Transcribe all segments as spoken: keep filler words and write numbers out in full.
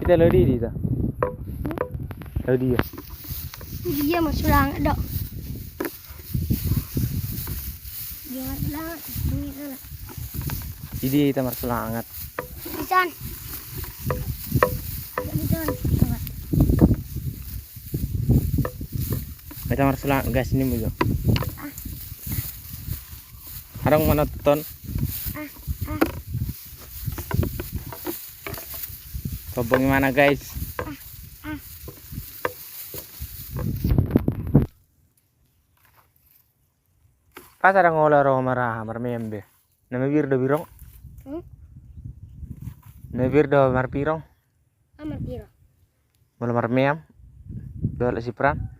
Ita laho di dia ita. Laho di dia. Dia marsulangat do. Dia marsulangat. Di dia ita marsulangat. Di san. Di san. Ita marsulangat gas ni mulu. Ah. Adong manonton. Ah, ah. Sombong imana, guys. Ah, ah. Pas adong olo ro mara marmeam be. Na mabiar do birong. Hmm? Na mabiar do marpirong. Ah, marpirong. Molo marmeam. Dohot si Pran.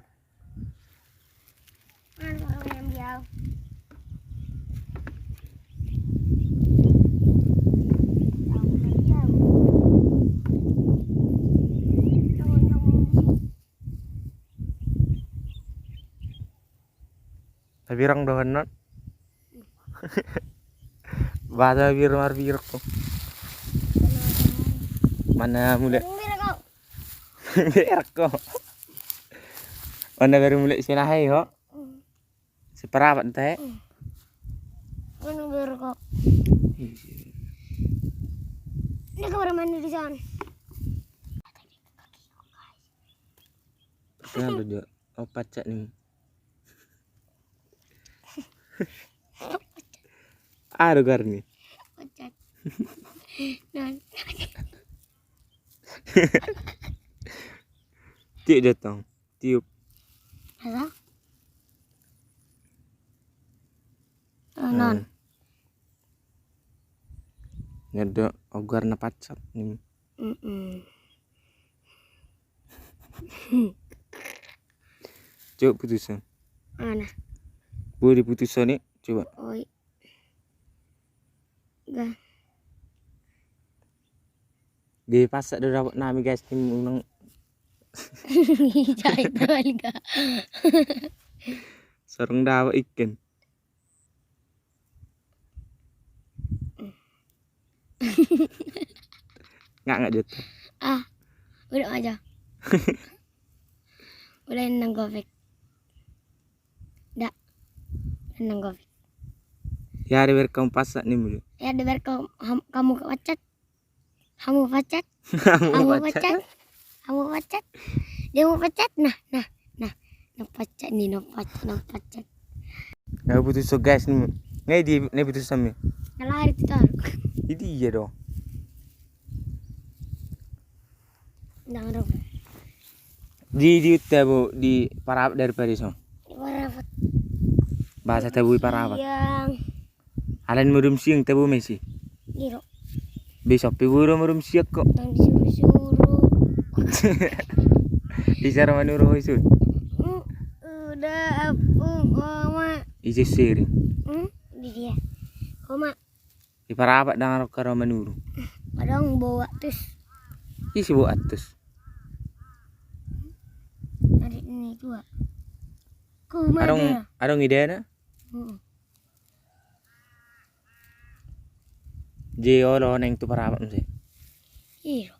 Tapi rang dohon non. Bata bir mar bir ko. Mana mulai? Berak ko. Mana baru mulai sini hai ho. Seperapat teh. Mana berak ko. Ini kamar mandi di sana. Kenapa dia? Oh, pacak nih. Ada gar nih. Pacak. Non. Tiup jatong. Tiup. Apa? Oh, non. Nyado ogar na pacak nih. Mm-mm. Coba putusan. Mana? Boleh diputusan nih, coba. Oi. Ga. Di pasak do dapot nami guys, tim unang. Jahit balga. Sarung dapot ikan. Nggak, nggak jatuh. Ah, udah aja. Udah nang gofek. Dak. Nang gofek. Ya, ada berkam pasak nih mulu. Ya, ada berkam ham-, kamu pacat. Hamu pacat. Hamu pacat. Hamu pacat. Dia mau pacat. Nah, nah, nah. Na pacat nih, na pacat, na pacat. Na putus so guys nih. Ngai di, na putus sami. Na lari tu taru. Jadi iya dong. Nang dong. Di, di tabu di parapat daripada so. Di parapat. Bahasa tabu di parapat. Yang Alai modom siang tabu ma isi. Iro. Besok pe buru modom siang kok. Tang disuruh-suruh. Ise ro manuru ho isun. Mm, udah apung oma. Ise sering. Hmm, di dia. Oma. Di parapat dang ro karo manuru. Padang bawa tus. Isi bawa tus. Adik ini dua. Kuma adong dia. Adong idana. Hmm. Jadi olo naeng tu parapat muse. Iyo.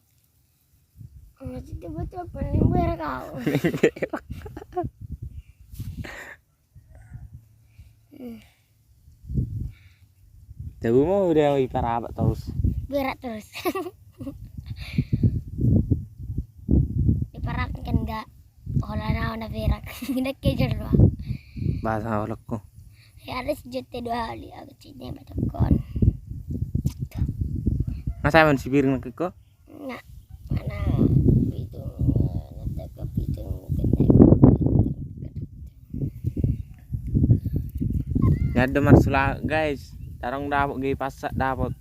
Masih tiba-tiba paling berak kau. Tabu ma udah i parapat terus. Berak terus. Di parapat kan enggak. Holan au na berak. Nda kejar doang. Bahasa holan ko. Ya ada si Jote dua kali, aku cine batokon. Masa man si piring nak ko? Nak, mana pitung, nak tak pitung. Nyado marsulangat guys. Tarong dapot, gai pasak dapot.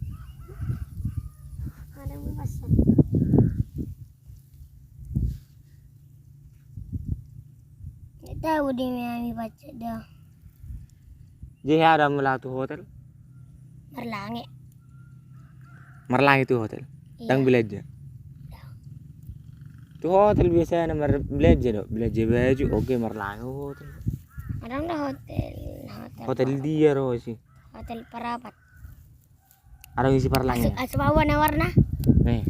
Ada pasak. Nggak tahu deh, Miami pacet dah. Jadi ada mula tu hotel. Marlange. Marlange tu hotel. Iya. Dang belanja. Dang. Tu hotel biasanya mar belanja do, belanja baju, oke, marlange hotel. Ada nggak hotel? Hotel. Hotel dia ro sih. Hotel parapat. Adong isi parlange. Asu, asu bawa na warna. Nih.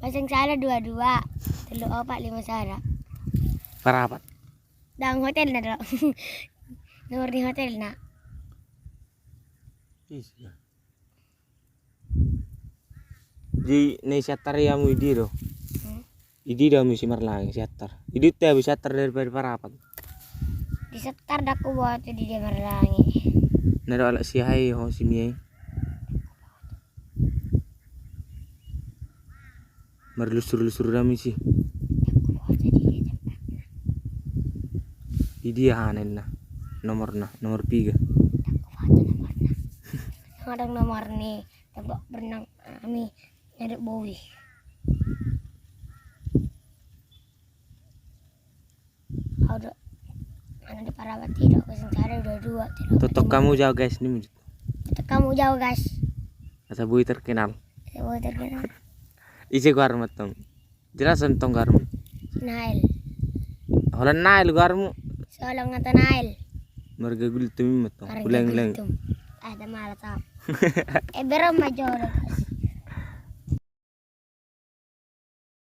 Kosong sada dua dua tolu opat lima sada. Parapat. Dang hotelna do. Nomor ni hotelna. Isi. Di na i Siantar i hamu, i dia do. Hmm. I dia do hamu si Marlangi, Siantar. I dia do hamu Siantar daripada Parapat. Di Siantar dang huboto, di dia Marlangi. Na do alak si aha i ho, si Mia i. Marlusur-lusur do hamu disi. I dia aha ninna? Nomorna, nomor piga? Adong nomor ni tempat berenang kami, nyari boi. Au do. Mana di Parapat i do, kosong sada dua dua tolu. Tongtong hamu jago, guys, ni mujut. Tongtong hamu jago, guys. Asa boi terkenal. Asa boi terkenal. Ise goarmu tong? Jelason tong goarmu. Nael. Holan Nael goarmu. Solang atau Nael. Marga Gultom i ma tong. Marga Gultom. Ada malah tau. Eh, berapa jodoh?